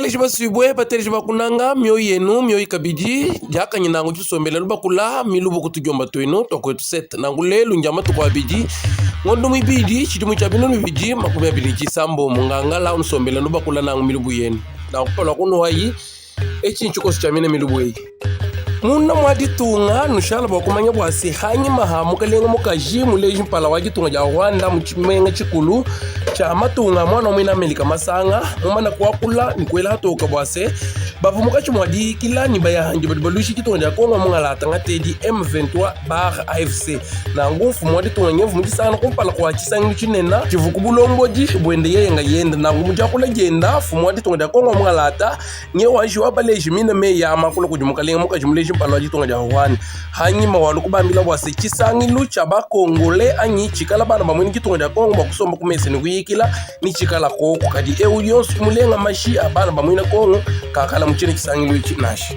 Bateleji basuibue, bateleji ba kunanga, mioyo yenu mioyi kabidi diakanyi nangu tusombela lubakula milubu ku tudiomba tuenu tua kuetu 7 nangu lelu ndia matuku abidi ngondo muibidi tshidimu tshia binunu 2026 ngangala unusombela lubakula nangu milubu yenu nangu palua kunuayi Etshi ntshikoso tshia mena milubu eyi. Munda mua ditunga nushala bua kumanya bua se hanyima ha mukalenga mukaji muleji mpala wa ditunga dia Rwanda mu tshimenga tshikulu tshia matunga a muana wa muena Amelika masanga mumana kuakula ne kuela hatoka bua se bavua mukatshi mua diyikila ne bayahandi badi baluisha ditunga dia Kongo mungalata ngatedi M23 bar AFC. Nanku mfumu wa ditunga ngevu mu disangana kumpala kua tshisangilu tshinena tshivua ku bulombodi buende yeye ngayenda. Nanku mu diakula dienda mfumu wa ditunga dia Kongo mungalata Nye wanji wa baleji mine meyi a makula kudi mukalenga mukaji muleji mpala wa ditunga dia Rwanda. Hanyima walu kubambila bua se tshisangilu tshia ba Congolais anyi tshikala bana ba muena ditunga dia Congo bua kusomba ku mesa ne kuyikila ni tshikala koku. Kadi eu yonso mulenga mashi a bana ba muena Congo kakala mu tshine tshisangilu etshi nansha.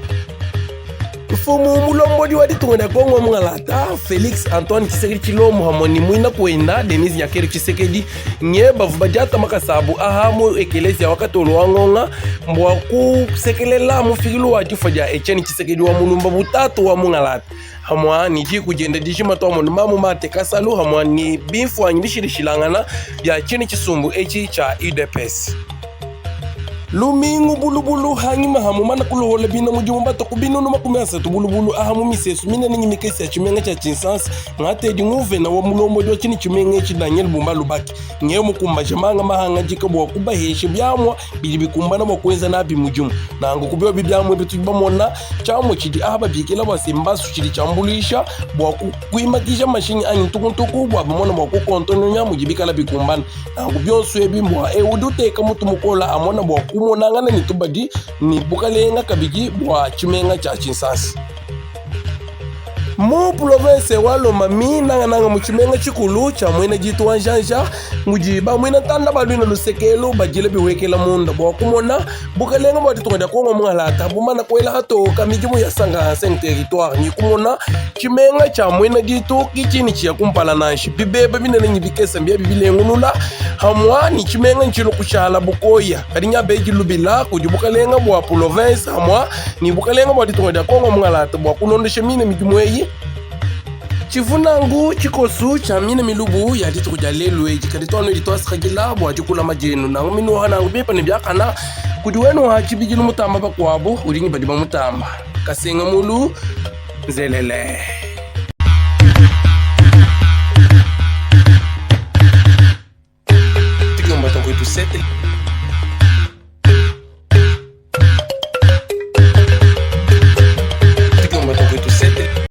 Mfumu mulombodi wa ditunga dia Congo mungalata Felix Antoine Tshisekedi Tshilombo hamwe ni muina kuenda Denise Nyakeru Tshisekedi nye bavua badiata makasa abu aha mu ekeleziya wa Katolo wa Ngonga mbua kusekelela mufikilu wa difua dia Etienne Tshisekedi wa Mulumba bu tatu wa mungalata hamua ni diku dienda dijima tuamonu mamu Marthe Kasalu hamua ni bimfuanyi bishilashilangana bia tshine tshisumbu etshi tshia UDPS. Lumingu bulubulu hanyima ha mumana kulohola bina mudimu batua ku binunu 30 bulubulu aha mu misesu minene nyi mikese ya tshimenga tshia Tshinsansa ngatedi nguvena wa mulombodi wa tshine tshimenga etshi Daniel Bumba Lubaki ngeyo mukumbaja manga mahangadika bua kubahesha biamua bidi bikumbana bua kuenza nabi mudimu. Nanku ku biobi biamua ebi tudi bamona tshiamua tshidi aha babikila bua se mbasu tshidi tshiambuluisha bua kuimakija mashinyi anyi ntukuntuku bua bamona mua kukontononya mudi bikala bikumbana. Nanku bionso ebi mbua eu udi uteka mutu mukola amona bua kumonangana ne tubadi ne bukalenga kabidi bua tshimenga tshia Tshinsansa. Mu province wa Lomami, nangananga mu tshimenga tshikulu tshia muena ditu wa Njanja, mudi ba muena ntanda ba luina luseke elu badila bihuekela munda bua kumona bukalenga bua ditunga dia Kongo mungalata bumana kuela hatoka midimu ya 145 territoire ni kumona tshimenga tshia muena ditu ki tshini tshiya kumpala nansha bibeba binene nyi bikese mbiebi bilengulula hamua ni tshimenga ntshilu kushala bukoya kadi nya bedi lubila kudi bukalenga bua province hamua ni bukalenga bua ditunga dia Kongo mungalata bua kulondesha mine midimu eyi Tshivunangu tshikosu tshia mine milubu ya dituku dia lelu edi kadi tuanu edi tuasakidila bua dikulama dienu nangu minuha nangu bimpe ne biakana kudi wenu wa tshibidilu mutamba bakuabu udi ne badi bamutamba kasenga mulu nzelele. Tukiomba tonko etu sete.